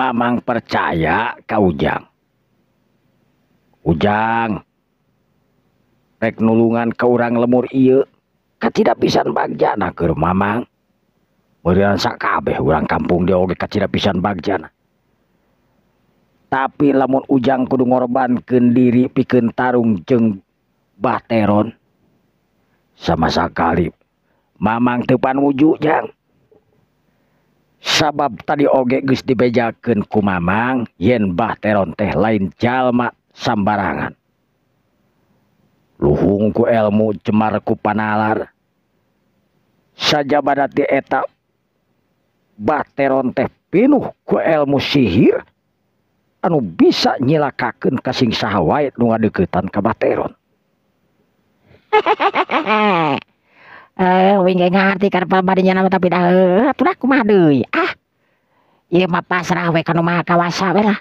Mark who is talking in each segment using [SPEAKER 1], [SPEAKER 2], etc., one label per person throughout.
[SPEAKER 1] Mamang percaya ka Ujang. Ujang rek nulungan ka urang lembur ieu kacida pisan bagjana keur Mamang. Meureun sakabeh urang kampung dia oge kacida pisan bagjana. Tapi lamun Ujang kudu ngorbankeun diri pikeun tarung jeung Bah Teron, sama sakali Mamang teu panuju, Jang. Sabab tadi oge geus dibejakeun ku Mamang yen Bah Teron teh lain jalma sambarangan. Luhung ku ilmu, jemar ku panalar. Sajabana ti eta Bah Teron teh pinuh ku ilmu sihir anu bisa nyilakakeun ka sing saha wae nu ngadeuketan ka Bah Teron.
[SPEAKER 2] Eh, uing ge ngarti kana badinya nama, tapi dah atuh dah kumaha deui. Ah. Ieu mah pasrah we ka nu Maha Kawasa we lah.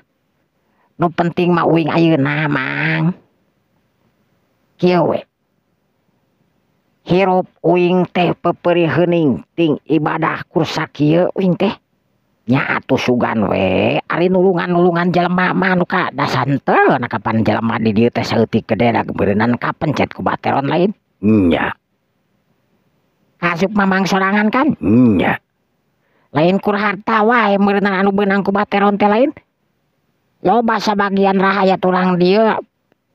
[SPEAKER 2] Nu penting mah uing ayeuna, Mang. Kieu we. Hirup uing teh pepeurih heuning ting ibadah kursa kieu uing teh. Nya atuh sugan we ari nulungan-nulungan jelema mah nu ka dasar henteu na kapan jelema di dieu teh saeutik gede da beureunan kapencet ku Bateron lain.
[SPEAKER 1] Nya.
[SPEAKER 2] Asup Mamang sorangan kan?
[SPEAKER 1] Nya.
[SPEAKER 2] Lain kur harta wae meureunnan anu beunang ku Bateron teh lain. Loba sabagian rahayat urang dieu,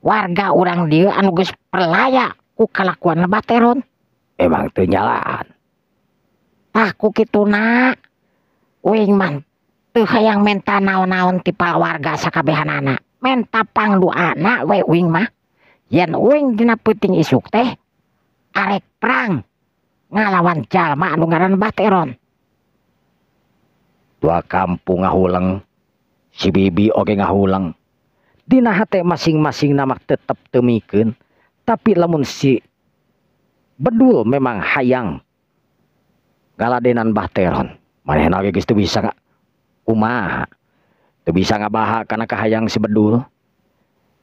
[SPEAKER 2] warga urang dieu anu geus perlaya ku kalakuan Bateron.
[SPEAKER 1] Emang teu nyalaan.
[SPEAKER 2] Tah ku kituna uing mah teu hayang menta naon-naon ti warga sakabehanana. Menta pangdoana we uing mah. Yen uing dina peuting isuk teh arek perang ngalawan jalma anu ngaran Bateron.
[SPEAKER 1] Dua kampung ngahuleng, si Bibi oge ngahuleng. Dina hate masing-masing namak tetep teu mikeun, tapi lamun si Bedul memang hayang ngaladenan Bah Teron, manehna oge geus teu bisa kumaha, teu bisa ngabaha kana kahayang si Bedul.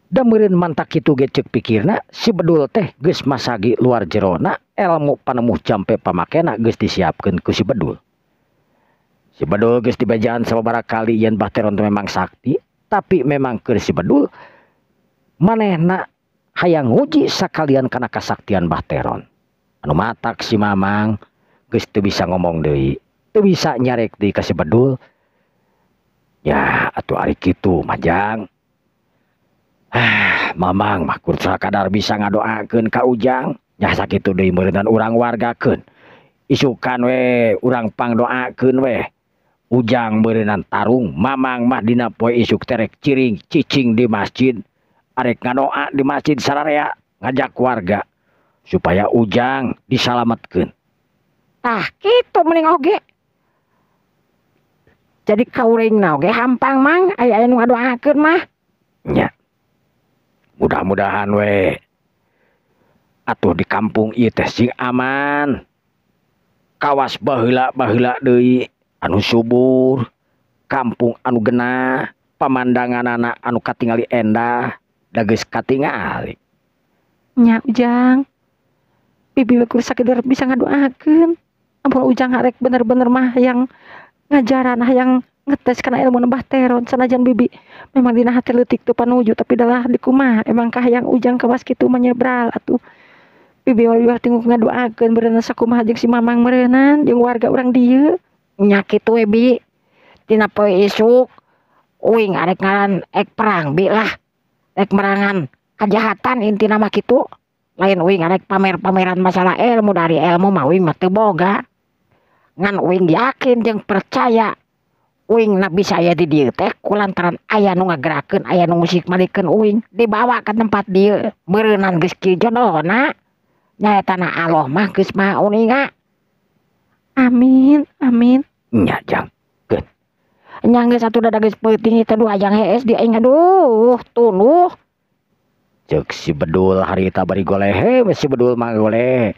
[SPEAKER 1] Da meureun mantak kitu ge ceuk pikirna si Bedul teh geus masagi luar jerona, ilmu panemuh jampe pamakena geus disiapkeun ku si Bedul. Si Bedul geus dibejaan sababaraha kali yen Bah Teron teh memang sakti, tapi memang keur si Bedul manehna hayang nguji sakalian kana kasaktian Bah Teron. Anu matak si Mamang geus teu bisa ngomong deui, teu bisa nyarek deui ka si Bedul. Ya atuh ari kitu Majang. Ah, Mamang mah kur sakadar bisa ngadoakeun ka Ujang. Nya sakitu deui meureunnan urang wargakeun. Isukan we urang pangdoakeun we. Ujang meureunnan tarung, Mamang mah dina poe isuk terek ciring cicing di masjid, arek ngadoa di masjid sararea ngajak warga supaya Ujang disalametkeun.
[SPEAKER 2] Tah kitu mending oge. Jadi kauringna oge hampang, Mang, aya anu ngadoakeun mah.
[SPEAKER 1] Nya. Mudah-mudahan we atuh di kampung ieu teh sing aman. Kawas baheula-baheula deui anu subur, kampung anu genah, pamandanganana anu katingali endah, da geus katingali.
[SPEAKER 3] Nya Ujang. Bibi we kur sakedar bisa ngadoakeun. Ampun Ujang arek bener-bener mah yang ngajaran hayang ngetes kana ilmu Bah Teron, sanajan Bibi memang dina hati leutik teu panuju, tapi dalah dikumaha emang kahayang Ujang kawas kitu mah nyebral atuh. Bibi mah tinguk ngadoakeun beureunan sakumaha jeung si Mamang meureunan jeung warga urang dieu.
[SPEAKER 2] Nya kitu we Bi. Dina poe isuk uing arek ngaran ek perang Bi lah. Rek merangan kajahatan intina mah kitu. Lain uing arek pamer-pameran masalah ilmu, dari ilmu mah uing mah teu boga. Ngan uing yakin jeung percaya uing na bisa aya di dieu teh kulantaran aya nu ngagerakeun, aya nu ngusik malikeun uing dibawa ka tempat dieu. Meureunnan geus kieu jodohna. Nyaeta na Allah mah geus maha uninga.
[SPEAKER 3] Amin, amin.
[SPEAKER 1] Nya Jang. Keun.
[SPEAKER 2] Nya geus atuh da geus peuting teh duh ajang hees di aing aduh tunuh.
[SPEAKER 1] Ceuk si Bedul harita bari golehe we si Bedul mah golehe.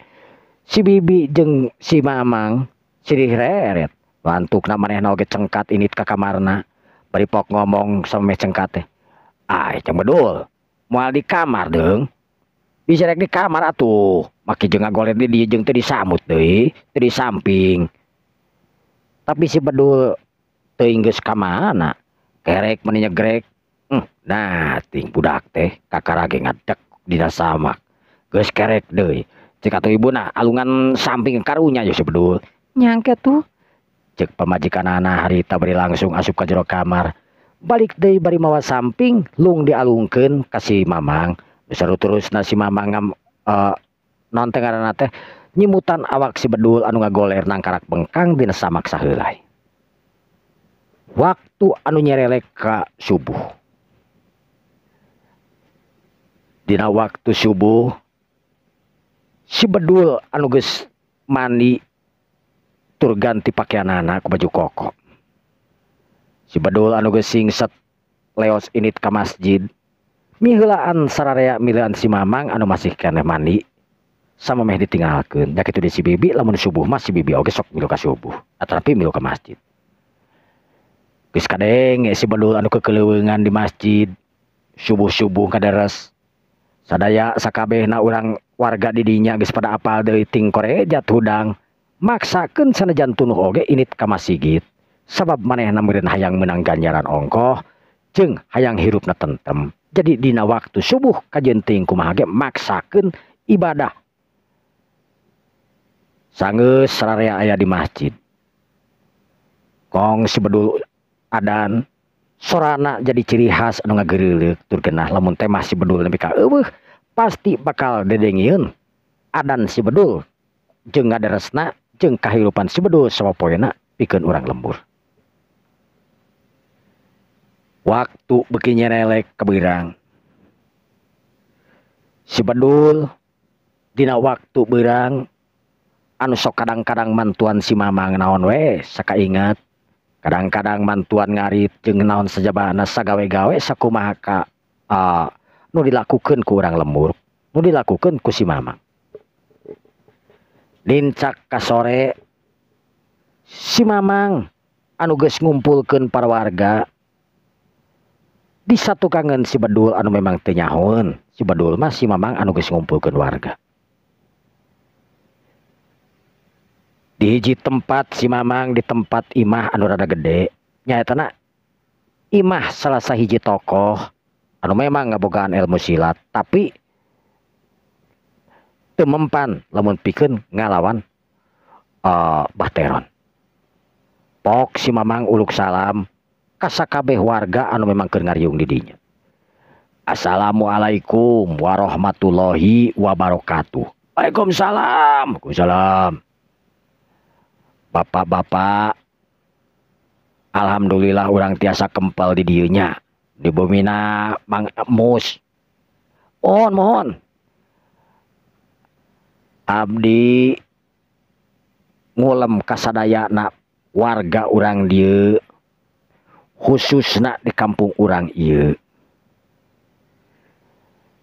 [SPEAKER 1] Si Bibi jeung si Mamang sirih reret. Lantukna manehna oge cengkat init ka kamarna. Bari pok ngomong samemeh cengkat teh. Ai Cang Bedul, moal di kamar deung. Bisa rek di kamar atuh. Maki jeung ngagoler di dieu jeung teu disamut deui, teu di samping. Tapi si Bedul teuing geus ka mana. Kerek meni nyegrek. Nah ting budak teh kakara ge ngadek dina samak. Geus kerek deui. Cek atuh ibuna alungan samping karunya ye si Bedul.
[SPEAKER 3] Nyangke tuh.
[SPEAKER 1] Cek pamajikanana harita bari langsung asup ka jero kamar. Balik deui bari mawa samping lung dialungkeun ka si Mamang. Geus terusna si Mamang naon teh ngaranna teh nyimutan awak si Bedul anu ngagoler nangkarak bengkang dina samak saheulai. Waktu anu nyerelek ka subuh. Dina waktu subuh si Bedul anu geus mandi tur ganti pakaianana ku baju koko. Si Bedul anu geus singset leos init ka masjid. Miheulaan sararea milean si Mamang anu masih keneh mandi sama meh ditinggalkeun. Da kitu di si Bibi lamun subuh mah si Bibi oge sok milu ka subuh atanapi milu ka masjid. Geus kadenge si Bedul anu kekeleuweungan di masjid subuh-subuh kadares. Sadaya sakabehna urang warga di dinya geus pada apal deui ting korejat hudang. Maksakeun sanajan tunuh oge init ka masjid. Sabab manehna meureun hayang meunang ganjaran ongkoh jeung hayang hirupna tentem. Jadi dina waktu subuh kajeun teuing kumaha ge maksakeun ibadah. Sanggeus sararea aya di masjid. Kong si Bedul adan sorana jadi ciri khas anu ngageureuleuk tur genah lamun teh mah si Bedul nepi ka eueuh pasti bakal dedengieun adan si Bedul jeung ngadaresna jeung kahirupan si Bedul sapopoena pikeun urang lembur. Waktu beuki nyerelek kebeurang si Bedul dina waktu beurang anu sok kadang-kadang mantuan si Mamang naon we sakaingat. Kadang-kadang mantuan ngarit jeung naon sajabana sagawe-gawe sakumaha ka nu dilakukeun ku urang lembur, nu dilakukeun ku si Mamang. Lincak ka sore si Mamang anu geus ngumpulkeun para warga disatukangeun si Bedul anu memang teu nyahoeun. Si Bedul mah si Mamang anu geus ngumpulkeun warga. Di hiji tempat si Mamang di tempat imah anu rada gede nyaetana imah salah sahiji tokoh anu memang ngabogaan ilmu silat tapi teu mempan lamun pikeun ngalawan Bahteron. Pok si Mamang uluk salam ka sakabeh warga anu memang keur ngariung di dinya. Assalamualaikum warahmatullahi wabarakatuh. Waalaikumsalam. Waalaikumsalam. Bapak-bapak, alhamdulillah urang tiasa kempel di dieu nya. Di bumina Mang Mus. Mohon, mohon. Abdi ngulem kasadayana warga urang dieu, khususna di kampung urang ieu.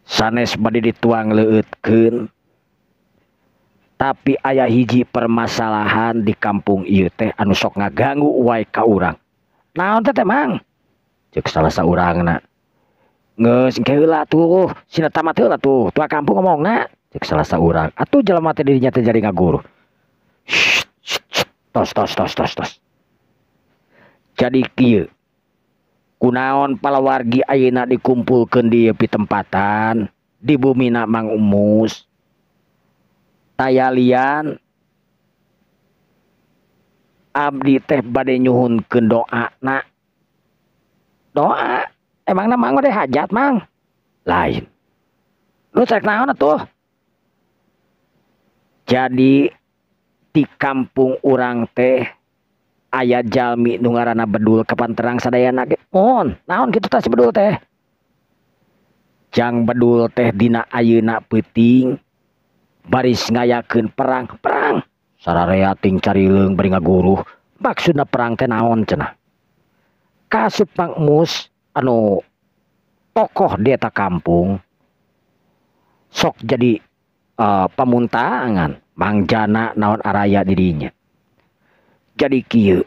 [SPEAKER 1] Sanes bade dituang leueutkeun. Tapi aya hiji permasalahan di kampung ieu teh anu sok ngaganggu wae ka urang. Naon teh Mang? Ceuk salah saurangna. Geus engke heula tuh, sina tamat heula tuh, tua kampung ngomongna. Ceuk salah saurang. Atuh jelema teh dirinya teh jadi ngaguru. Tos tos tos tos tos. Jadi kieu. Kunaon palawargi ayeuna dikumpulkeun di ieu pitempatan di bumina Mang Umus. Tayalian abdi teh bade nyuhunkeun doana. Doa emangna Mang bade hajat Mang? Lain. Lu cek naon atuh? Jadi di kampung urang teh aya jalmi nu ngaranna Bedul kapan terang sadayana ge. Mohon, naon kitu tah si Bedul teh? Jang Bedul teh dina ayeuna peuting baris ngayakeun perang, perang. Sararea ting carileung bari ngaguruh. Maksudna perang teh naon cenah? Kasup Mang Mus anu tokoh di eta kampung sok jadi pamuntangan Mang Jana naon araya di dinya. Jadi kieu.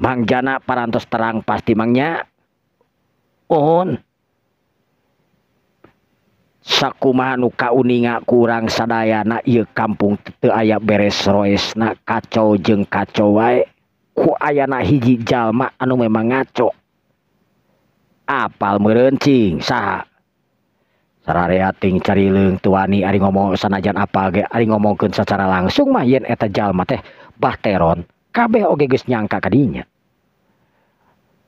[SPEAKER 1] Mang Jana parantos terang pasti mangnya. Mohon. Sakumaha nu kauninga kurang sadayana ieu kampung teu aya beres roesna kacau jeung kacau wae. Ku ayana hiji jalma anu memang ngaco. Apal meureun cing saha? Sararea ting carileung teu wani ari ngomong sanajan apal ge ari ngomongkeun secara langsung mah yen eta jalma teh Bah Teron kabeh oge geus nyangka kadinya.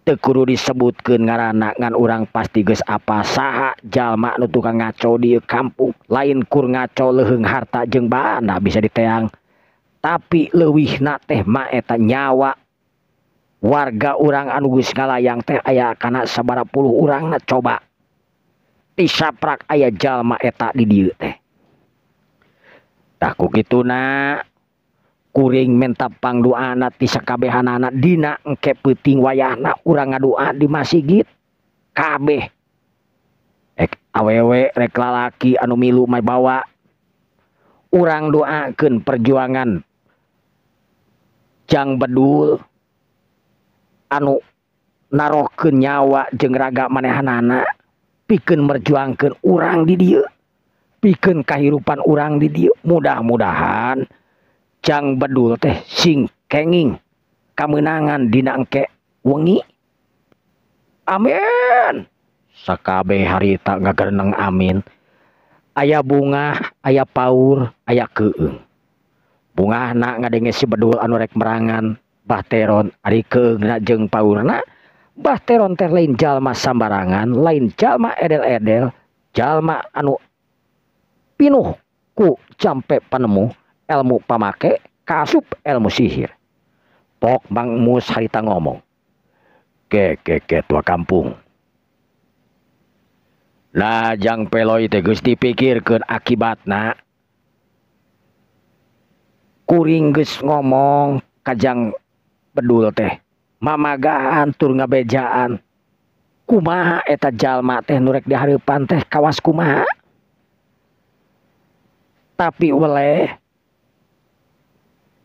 [SPEAKER 1] Teu kudu disebutkeun ngaranna ngan urang pasti geus apa saha jalma nu tukang ngaco di kampung. Lain kur ngaco leuheung harta jeung bana bisa diteang. Tapi leuwihna teh mah eta nyawa warga urang anu geus ngalayang teh aya kana sabaraha puluh urangna coba tisaprak aya jalma eta di dieu teh. Tah ku kituna kuring menta pangdoana ti sakabehanana dina engke peuting wayahna urang ngadoa di masjid kabeh. Ek awewe rek lalaki anu milu mah bawa urang doakeun perjuangan Jang Bedul anu narohkeun nyawa jeung raga manehanana pikeun merjuangkeun urang di dieu, pikeun kahirupan urang di dieu. Mudah-mudahan Jang Bedul teh sing kenging kamenangan dina engke wengi. Amin. Sakabeh harita ngagereneng amin. Aya bungah, aya paur, aya keueung. Bungahna ngadenge si Bedul anu rek merangan Bah Teron, ari keueungna jeung paurna Bah Teron teh lain jalma sambarangan, lain jalma edel-edel, jalma anu pinuh ku jampe panemu ilmu pamake kaasup ilmu sihir. Pok Mang Mus harita ngomong, ke ke ke tua kampung. Lah Jang Peloy teh geus dipikirkeun akibatna. Kuring geus ngomong ka Jang Bedul teh mamagahan tur ngabejaan. Kumaha eta jalma teh nu rek dihareupan teh kawas kumaha? Tapi weleh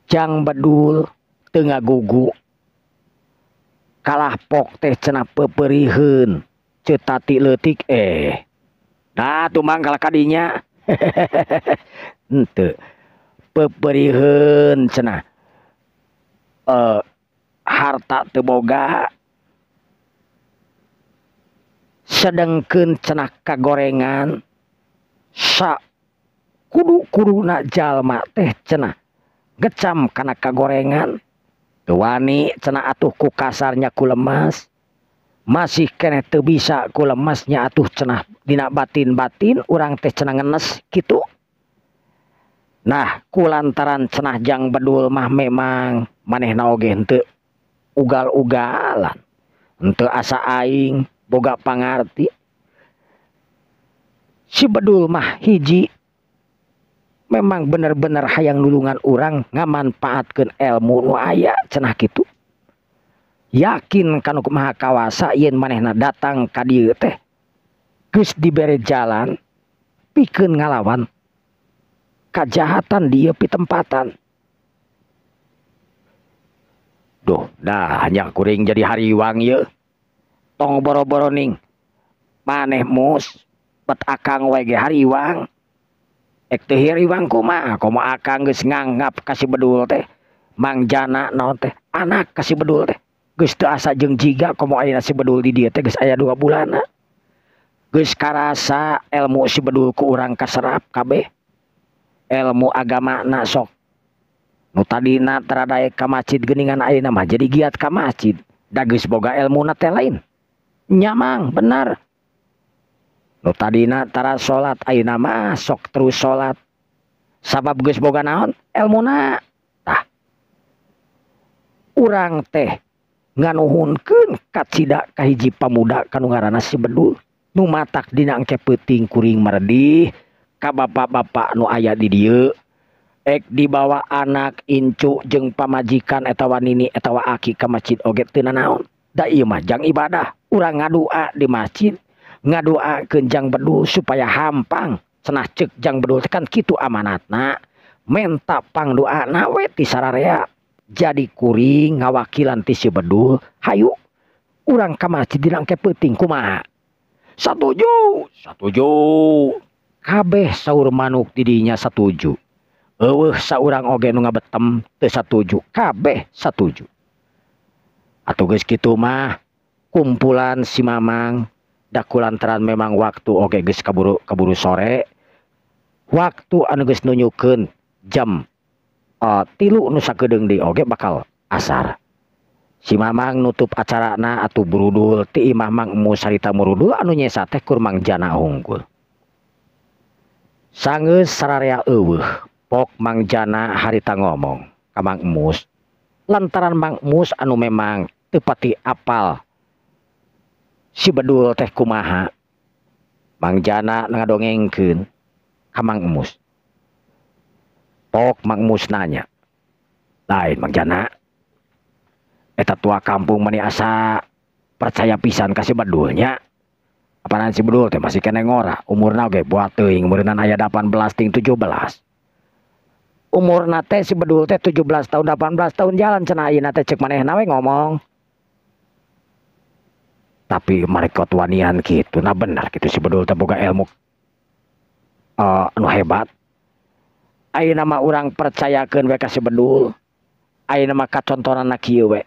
[SPEAKER 1] Jang Bedul teu ngagugu. Kalah pok teh cenah peuperiheun ceutati leutik Nah tumang kalah kadinya. Henteu. Peuperiheun cenah. Harta teu boga. Sedengkeun cenah kagorengan sa kudu-kuduna jalma teh cenah gecam kana kagorengan. Teu wani cenah atuh ku kasarnya ku lemas. Masih keneh teu bisa ku lemasnya atuh cenah dina batin-batin urang teh cenah ngenes kitu. Nah kulantaran cenah Jang Bedul mah memang manehna oge henteu ugal-ugalan, henteu asa aing boga pangarti. Si Bedul mah hiji memang bener-bener hayang nulungan urang ngamanfaatkeun ilmu nu aya cenah kitu. Yakin kanu Maha Kawasa yen manehna datang ka dieu teh geus dibere jalan pikeun ngalawan kajahatan dieu pitempatan. Duh, dah nya kuring jadi hariwang ye. Tong boro-boro ning maneh Mus bet akang we ge hariwang. Ek teu hariwang kumaha komo akang geus nganggap ka si Bedul teh Mang Jana naon teh anak ka si Bedul teh geus teu asa jeung jiga komo ayeuna si Bedul di dieu teh geus aya 2 bulanna. Geus karasa ilmu si Bedul ku urang kaserap kabeh. Ilmu agamana sok nu tadina tara daek ka masjid geuningan ayeuna mah jadi giat ka masjid. Da geus boga elmuna teh lain. Nyamang bener. Nu tadina tara salat ayeuna mah sok terus salat. Sabab geus boga naon? Elmuna. Tah. Urang teh nganuhunkeun kacida ka hiji pamuda kanu ngaranna si Bedul. Nu matak dina engke peuting kuring meredih ka bapak-bapak nu aya di dieu. Ek dibawa anak incu jeung pamajikan etawa nini etawa aki ka masjid oge teu nanaon. Da ieu mah jang ibadah, urang ngadua di masjid, ngadoakeun Jang Bedul supaya hampang. Cenah ceuk Jang Bedul teh kan kitu amanatna, menta pangdoana we ti sararea. Jadi kuring ngawakilan ti si Bedul, hayu urang ka masjid dina engke peuting kumaha? Satuju, satuju. Kabeh saur manuk di dinya satuju. Eueuh saurang oge nu ngabetem teu satuju, kabeh satuju. Atuh geus kitu mah kumpulan si Mamang da kulantaran memang waktu oge geus kaburu kaburu sore. Waktu anu geus nunjukeun jam 3 nu sakedeung deui oge bakal asar. Si Mamang nutup acarana atuh burudul ti imah Mang Emus harita murudul anu nyesa teh kur Mang Jana unggul. Sanggeus sararea eueuh pok Mang Jana harita ngomong ka Mang Emus lantaran Mang Emus anu memang teu pati apal si Bedul teh kumaha. Mang Jana ngadongengkeun ka Mang Emus. Pok Mang Emus nanya, lain Mang Jana, eta tua kampung mani asa percaya pisan ka si Bedulnya. Apaan si Bedul teh masih kene ngora, umurna oge buat teuing meureunnan aya 18 ting 17. Umurna teh si Bedul teh 17 tahun 18 tahun jalan cenah ayeuna teh cek manehna we ngomong. Tapi mereka wanian gitu, nah benar gitu si Bedul teh boga ilmu anu hebat. Ayeuna mah urang percayakeun we ka si Bedul. Ayeuna mah kacontonanna kieu we.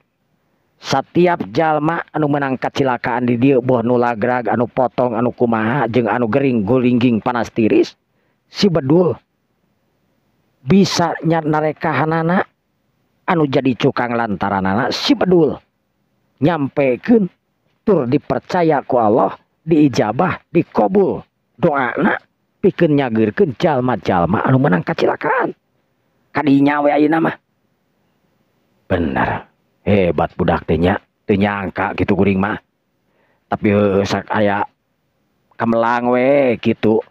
[SPEAKER 1] Satiap jalma anu menang kacilakaan di dieu boh nu lagrag anu potong anu kumaha jeung anu gering gulingging panas tiris, si Bedul bisa nyarekahanana anu jadi cukang lantaranana si Bedul nyampekeun tur dipercaya ku Allah, diijabah, dikobul doana pikeun nyageurkeun jalma-jalma anu menang kacilakaan. Kadinya we ayeuna mah. Bener, hebat budak teh nya, teu nyangka kitu kuring mah. Tapi heueuh sak aya kamelang we kitu.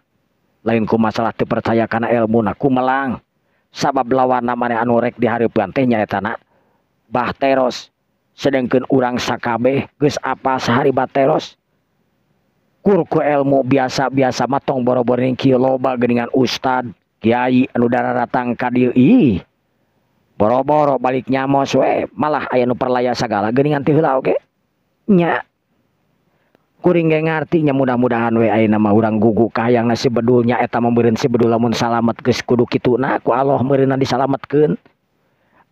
[SPEAKER 1] Lain ku masalah teu percaya kana elmuna, kumelang. Sabab lawanna maneh anu rek dihareupeun teh nyaetana Bah Teros. Sedengkeun urang sakabeh geus apa sahari Bah Teros. Kur ku elmu biasa-biasa mah tong boro-boro kieu loba geuningan ustad, kiai anu dararatang ka dieu ih. Boro-boro balik nyamos we, malah aya nu perlaya sagala geuningan ti heula oge. Nya. Kuring ge ngarti nya mudah-mudahan we ayeuna mah urang gugu kahayangna si Bedul nya eta mah meureun si Bedul lamun salamet geus kudu kituna ku Allah meureunna disalametkeun.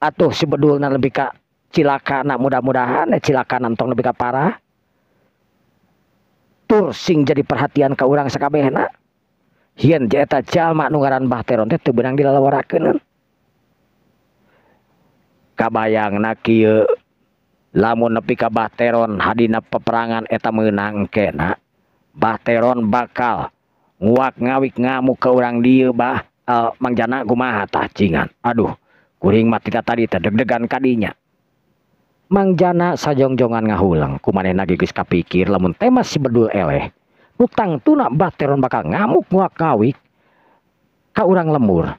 [SPEAKER 1] Atuh si Bedulna lebih ka cilakana mudah-mudahan cilakana entong lebih ka parah. Tur sing jadi perhatian ka urang sakabehna. Hieun je eta jalma nu ngaran Bah Teron teh teu beunang dilalaworakeun. Kabayangna kieu lamun nepi ka Bah Teron hadina peperangan eta meunang kena Bah Teron bakal nguak ngawik ngamuk ke urang dieu bah Mang Jana kumaha tah cingan. Aduh kuring mah tita tadi teh deg-degan kadinya. Mang Jana sajongjongan ngahulang kumanehna ge geus kapikir lamun tema si Bedul eleh nu tangtuna Bah Teron bakal ngamuk nguak ngawik ka urang lembur.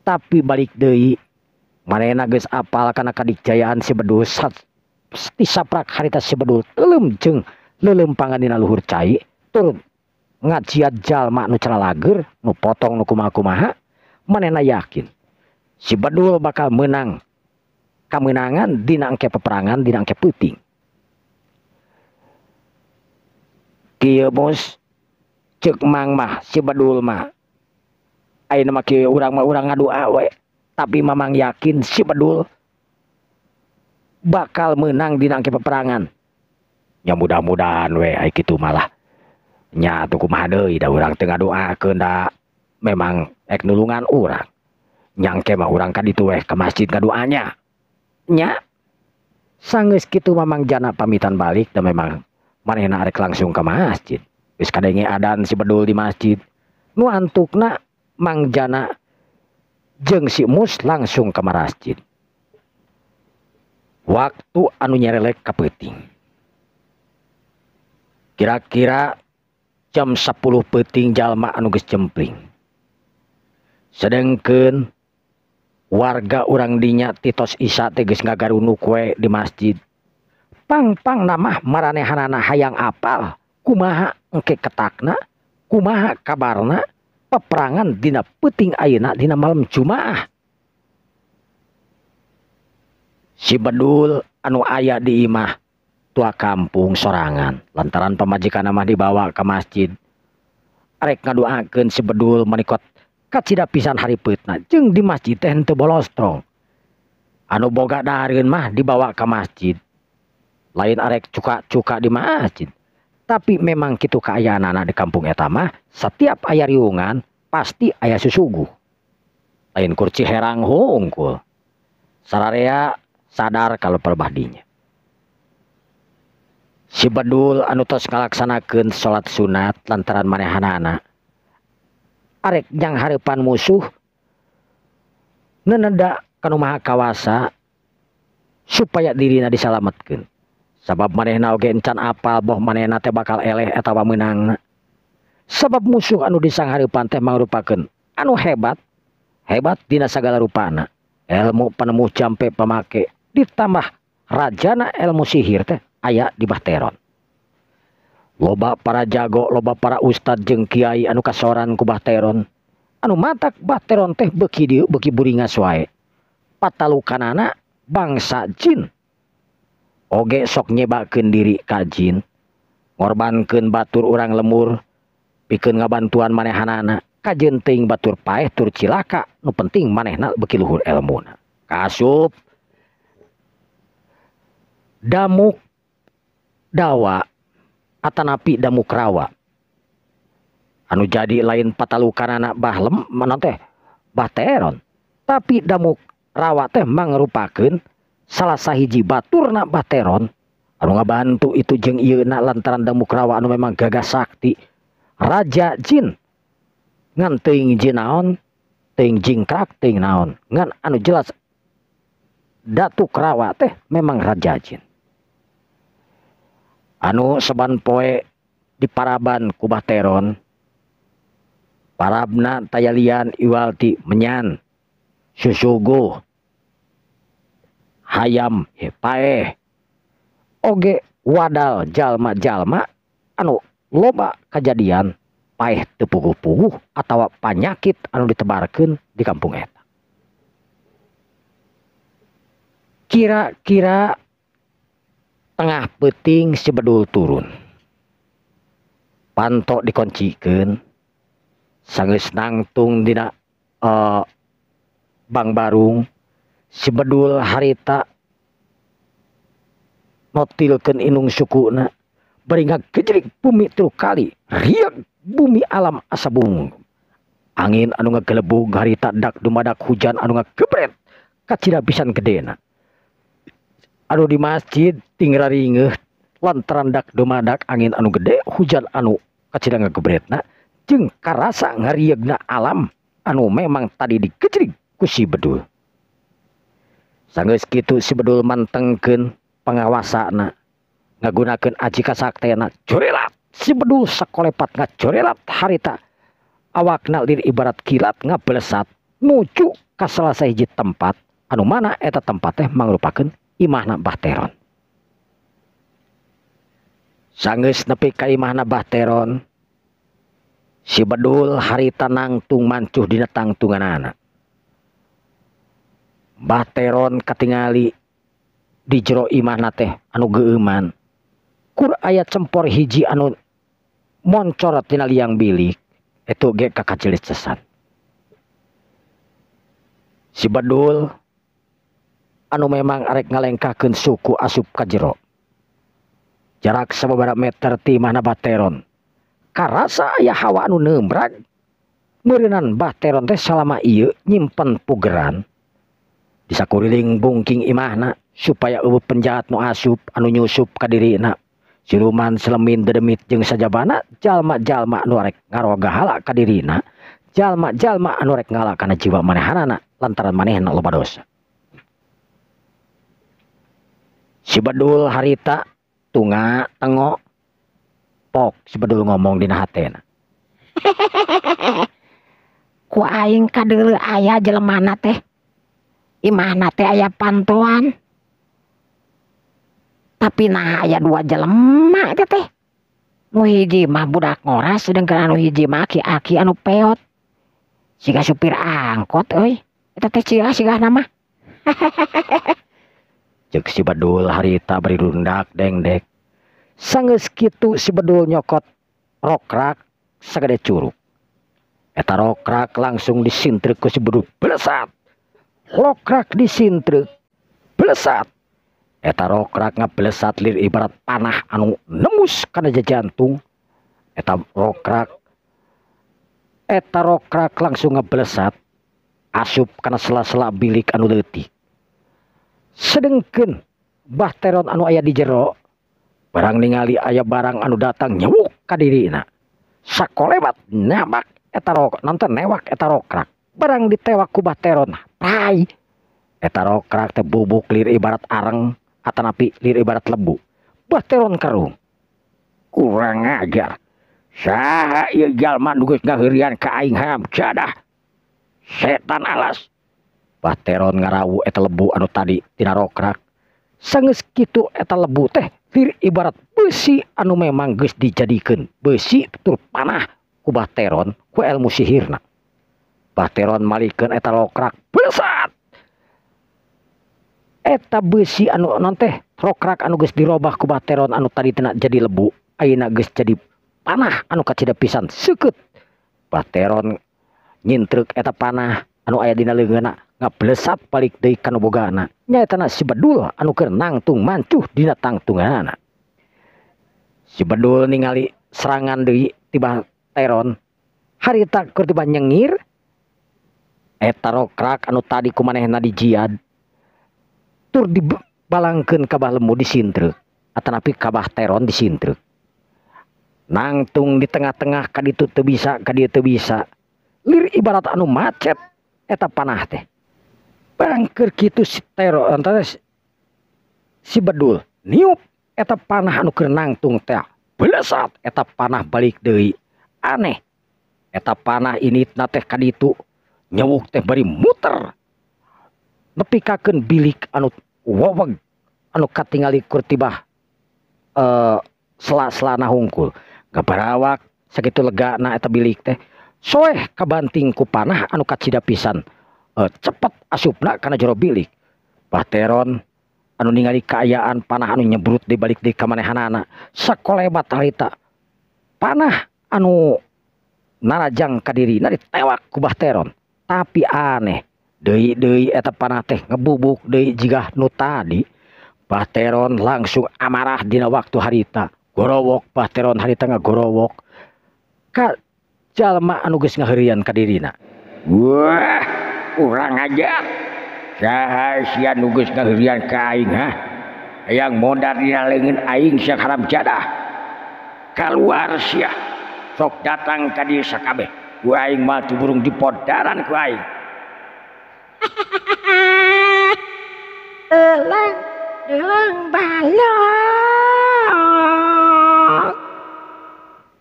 [SPEAKER 1] Tapi balik deui manehna geus apal kana kadikjayaan si Bedul tisaprak harita si Bedul teuleum jeung leuleumpangan dina luhur cai turun ngajiat jalma nu caralager nu potong nu kumaha-kumaha. Manehna yakin si Bedul bakal menang kamenangan dina engke peperangan dina engke peuting. Kieu bos ceuk Mang mah si Bedul mah ayeuna mah kieu urang mah urang ngadua we. Tapi Mamang yakin si Bedul bakal menang dina engke peperangan. Ya mudah-mudahan we ai kitu malah. Nya atuh kumaha deui da urang teu ngadoakeun da memang ek nulungan urang. Nyangke mah urang ka ditu we ka masjid ngadoanya. Nya sanggeus kitu Mamang Jana pamitan balik da memang manehna arek langsung ka masjid. Geus kadenge adan si Bedul di masjid. Nu antukna Mang Jana jeung si Mus langsung ke masjid. Waktu anu nyerelek ka peuting. Kira-kira jam 10 peuting jalma anu geus jempling. Sedengkeun warga urang dinya titos Isa teh geus ngagarunuk we di masjid. Pang-pang namah maranehanana hayang apal kumaha engke ketakna, kumaha kabarna peperangan dina peuting ayeuna dina malam Jumaah. Si Bedul anu aya di imah tua kampung sorangan lantaran pamajikanna mah dibawa ke masjid. Arek ngadoakeun si Bedul manikot kacida pisan haripeutna jeung di masjid teh henteu bolostrong. Anu boga dahareun mah dibawa ka masjid. Lain arek cuka-cuka di masjid. Tapi memang kitu kaayaanana di kampung eta mah, setiap aya riungan pasti aya susuguh. Lain kurci herang hungkul. Sararea sadar kalau perbahdinya. Si Bedul anu tos ngalaksanakeun salat sunat lantaran manehanana arek jang hareupan musuh neneda kanu maha kawasa supaya dirina disalametkeun. Sabab manehna oge encan apal boh manehna teh bakal eleh atawa meunangna. Sabab musuh anu disanghareupan teh mangrupakeun anu hebat, hebat dina sagala rupana. Ilmu penemu jampe pamake ditambah rajana ilmu sihir teh aya di Bahteron. Loba para jago, loba para ustad jeung kiai anu kasoran ku Bahteron. Anu matak Bahteron teh beuki dieu beuki buringas wae. Patalukanana bangsa jin. Oge sok nyebakeun diri ka jin, ngorbankeun batur urang lemur, pikeun ngabantuan manehanana. Kajeun teuing batur paeh tur cilaka, nu penting manehna beuki luhur elmuna. Kasup damuk dawa atanapi damuk rawa anu jadi lain patalukanana bah lem mana teh Bahteron, tapi damuk rawa teh mangrupakeun salah sahiji baturna Bahteron anu ngabantu itu jeung ieuna lantaran damuk rawa anu memang gagah sakti raja jin ngan teuing jin naon teuing jingkrak teuing naon ngan anu jelas Datuk Rawa teh memang raja jin anu saban poe diparaban ku Bahteron. Parabna tayalian iwalti menyan susuguh hayam paeh oge wadal jalma-jalma anu loba kajadian paeh teu puguh-puguh atawa panyakit anu ditebarkeun di kampung eta. Kira-kira tengah peuting si Bedul turun. Panto dikoncikeun sanggeus nangtung dina Bang Barung. Si Bedul harita notilkeun inung sukuna bari ngagejrig bumi tilu kali riak bumi alam asa bung. Angin anu ngagelebug harita dak dumadak hujan anu ngagebret kacida pisan gedena. Anu di masjid tingraringeuh lantaran dak dumadak angin anu gede hujan anu kacida ngagebretna jeung karasa ngariegna alam anu memang tadi digejrig ku si Bedul. Sanggeus kitu si Bedul mantengkeun pangawasana ngagunakeun aji kasaktena jorelat si Bedul sakolepat ngajorelat harita awakna lir ibarat kilat ngabelesat nuju ka salah sahiji tempat anu mana eta tempat teh mangrupakeun imahna Bahteron. Sanggeus nepi ka imahna Bahteron, si Bedul harita nangtung mancuh dina tangtunganana. Bahteron katingali di jero imahna teh anu geueuman. Kur aya cempor hiji anu moncorot tina liang bilik, eta ge kakacilis-cesan. Si Bedul anu memang arek ngalengkahkeun suku asup ka jero. Jarak sababaraha meter ti imahna Bahteron. Karasa aya hawa anu neumbrag. Meureunan Bahteron teh salama ieu nyimpen pugeran di sakuriling bungking imahna supaya eueuh penjahat nu asup anu nyusup ka dirina. Siluman selemin dedemit jeung sajabana jalma-jalma anu arek ngarogahala ka dirina, jalma-jalma anu rek ngala kana jiwa manehanana lantaran manehna loba dosa. Si Bedul harita tunga tengok pok si Bedul ngomong dina hatena.
[SPEAKER 2] Ku aing kadeuleu aya jelemana teh. Imahna teh aya pantoan. Tapi nah aya dua jelema teh teh. Nu hiji mah budak ngoras sedengkeun anu hiji mah aki-aki anu peot. Siga supir angkot euy. Eta teh cilah sigahna mah.
[SPEAKER 1] Ceuk si Bedul harita bari rundak dengdek. Sanggeus kitu si Bedul nyokot rokrak sagede curug. Eta rokrak langsung disintreuk ku si Bedul belesat. Rokrak disintreuk Belesat eta rokrak ngablesat lir ibarat panah anu nembus kana jantung. Eta rokrak langsung ngeblesat asup kana sela-sela bilik anu leutik. Sedengkeun Bah Teron anu aya di jero barang ningali aya barang anu datang nyewuk ka dirina, sakolebat nabak eta rok nonton newak eta rokrak. Barang ditewak ku Bah Teron, pai eta rokrak teh bubuk lir ibarat areng atanapi lir ibarat lebu. Bah Teron kerung, "Kurang ajar, saha ieu jalma nu geus ngaheurian ka aing? Haram jadah, setan alas!" Bah Teron ngarawu eta lebu anu tadi tina rokrak. Sanggeus kitu eta lebu teh lir ibarat besi anu memang geus dijadikeun besi tur panah ku Bah Teron ku ilmu sihirna. Bah Teron malikeun eta rokrak, besat eta besi anu non teh rokrak anu geus dirobah ku Bah Teron anu tadi tina jadi lebu, ayeuna geus jadi panah anu kacida pisan seukeut. Bah Teron nyintrek eta panah anu aya dina leungeunna, ngablesat balik deui ka nu bogana, nyaetana si Bedul anu keur nangtung mancuh dina tangtunganana. Si Bedul ningali serangan deui ti Bah Teron harita keur tiba nyengir eta rokrak anu tadi ku manehna dijiad tur dibalangkeun ka Bah Lemu, disintreuk atanapi ka Bah Teron disintreuk. Nangtung di tengah-tengah, ka ditu teu bisa, ka dieu teu bisa, lir ibarat anu macet eta panah teh. Barang keur kitu si Tero antara si Bedul niup eta panah anu keur nangtung teh, belesat eta panah balik deui. Aneh, eta panah ini teh ka ditu nyewuk teh bari muter nepikakeun bilik anu weweg anu katingali keur tibah sela-selana hungkul gabarawak. Sakitu legana eta bilik teh soeh kabanting ku panah anu kacida pisan cepet asupna kana jero bilik. Bah Teron anu ningali kaayaan panah anu nyebrut di balik di kamanehanana, sakolebat harita panah anu narajang ka dirina ditewak ku Bah Teron. Tapi aneh, deui deui eta panah teh ngebubuk deui jiga nu tadi. Bah Teron langsung amarah dina waktu harita, gorowok. Bah Teron harita ngagorowok ka jalma anu geus ngaheurian ka dirina.
[SPEAKER 4] "Wah, kurang ajar, saha sia nu geus ngaheurian ka aing, ha? Hayang modar dina leungeun aing sia? Haram jadah, kaluar sia, sok datang ka dieu sakabeh, ku aing mah burung dipodaran ku aing."
[SPEAKER 2] Deleng deleng balok.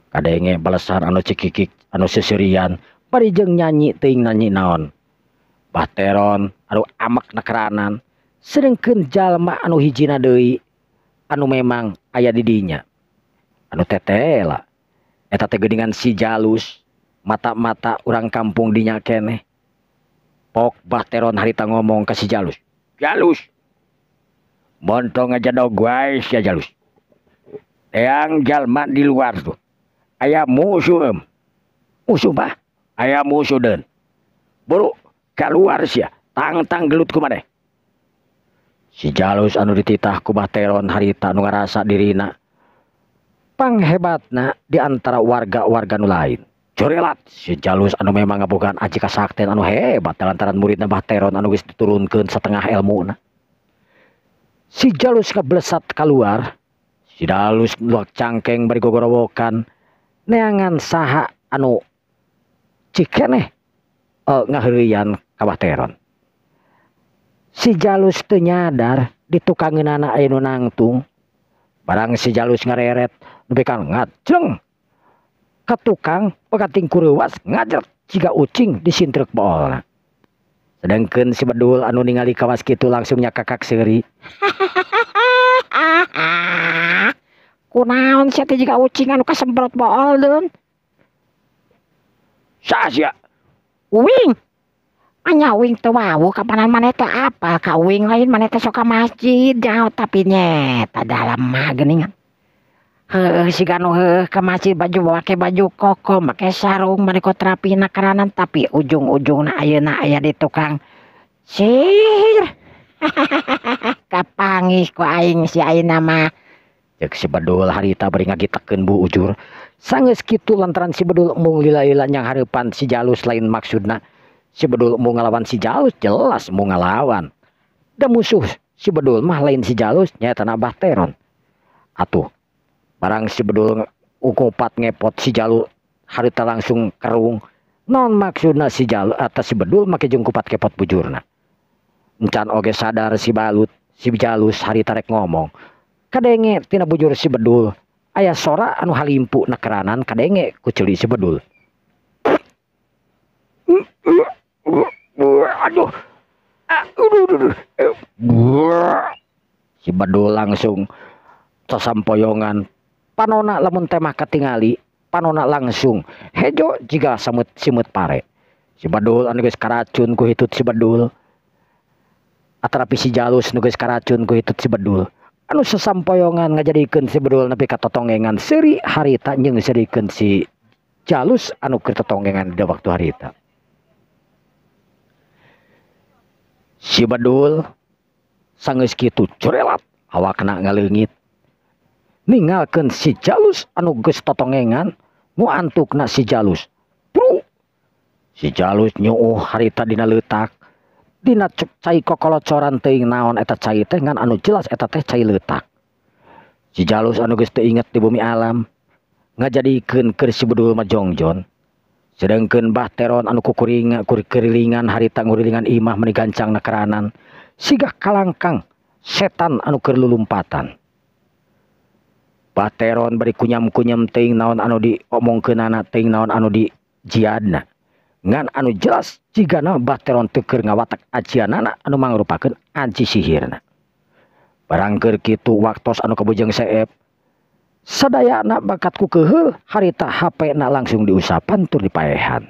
[SPEAKER 1] Kadenge balesan anu cikikik anu seserian bari jeung nyanyi teuing nyanyi naon. Bah Teron anu amek nakeranan, sedengkeun jalma anu hijina deui anu memang aya di dinya anu tetela eta teh geuningan si Jalus, mata-mata urang kampung dinya keneh. Pok Bah Teron harita ngomong ka si Jalus,
[SPEAKER 4] "Jalus, montong aja dog wae sia. Jalus, teang jalma di luar tuh, aya musuh em."
[SPEAKER 1] "Musuh, Bah?"
[SPEAKER 4] "Aya musuh den, buru keluar sia, tang-tang gelut ku maneh."
[SPEAKER 1] Si Jalus anu dititah ku Bah Teron harita nu ngarasa dirina panghebatna di antara warga-warga nu lain. Jorelat si Jalus anu memang ngabogaan aji kasakten anu hebat lantaran muridna Bah Teron anu geus diturunkeun setengah elmuna. Si Jalus ngablesat keluar. Si Jalus luak cangkeng bari gogorowokan neangan saha anu cikeneh ngaheureuyan ka Bah Teron. Si Jalus teu nyadar di tukangeunana aya nu nangtung. Barang si Jalus ngareret nepi ka ngajleng ka tukang, pekating kureuwas ngajret jiga ucing disintrek boolna. Sedangkeun si Bedul anu ningali kawas kitu langsung nyakakak seuri.
[SPEAKER 2] "Kunaon sia teh jiga ucing anu kasemprot bool deun?"
[SPEAKER 4] "Saha sia?"
[SPEAKER 2] "Uing. Anya uing teu wawuh kapanan maneh teh apal ka uing lain? Maneh teh sok ka masjid jauh, tapi nyeta dalam mah geuningan. Heueuh, siga nu heueuh ka masjid, baju make baju koko, make sarung, maneh rapihna keranan, tapi ujung-ujungna ayeuna aya di tukang sihir." Kapangih ku aing si ayeuna mah.
[SPEAKER 1] Cek si Bedul harita bari ngagitekeun bujur. Sanggeus kitu lantaran si Bedul mung lila-lila nyang hareupan si Jalus lain maksudna. Si Bedul mung ngalawan si Jalus jelas mung ngalawan. Da musuh si Bedul mah lain si Jalus nyaeta Abah Teron. Atuh barang si Bedul ukupat ngepot si Jalus harita langsung kerung. Non maksudna si Jalus atas si Bedul make jeung kupat kepot bujurna. Encan oge sadar si balut si Jalus harita rek ngomong. Kadenge tina bujur si Bedul aya sora anu halimpu nakeranan kadenge ku ceuli si Bedul. Aduh. Si Bedul langsung sasampoyongan panona lamun temah katingali panona langsung hejo jiga samut simut pare. Si Bedul anu geus karacun ku hitut si Bedul atarapi si Jalus nu geus karacun ku hitut si Bedul anu sasampoyongan ngajadikeun si Bedul nepi ka totongengan seuri harita jeung seurikeun si Jalus anu keur totongengan dina waktu harita. Si Bedul sanggeus kitu curelat awakna ngaleungit ninggalkeun si Jalus anu geus totongengan nu antukna si Jalus. Pru. Si Jalus nyuuh harita dina leutak dina cai kokolocoran teuing naon eta cai teh ngan anu jelas eta teh cai leutak. Si Jalus anu geus teu inget di bumi alam ngajadikeun keur si Bedul mah jongjon. Sedengkeun Bah Teron anu kukuringan kurilingan harita ngurilingan imah meuni gancang nakeranan sigah kalangkang setan anu keur lulumpatan. Bah Teron bari kunyam-kunyam teuing naon anu diomongkeunana teuing naon anu dijiadna. Ngan anu jelas jigana Bah Teron teu keur ngawatak ajianana anu mangrupakeun aji sihirna. Barang keur kitu waktos anu kabujeng seep sadayana bakat ku keuheul harita HP na langsung diusapan tur dipaehan.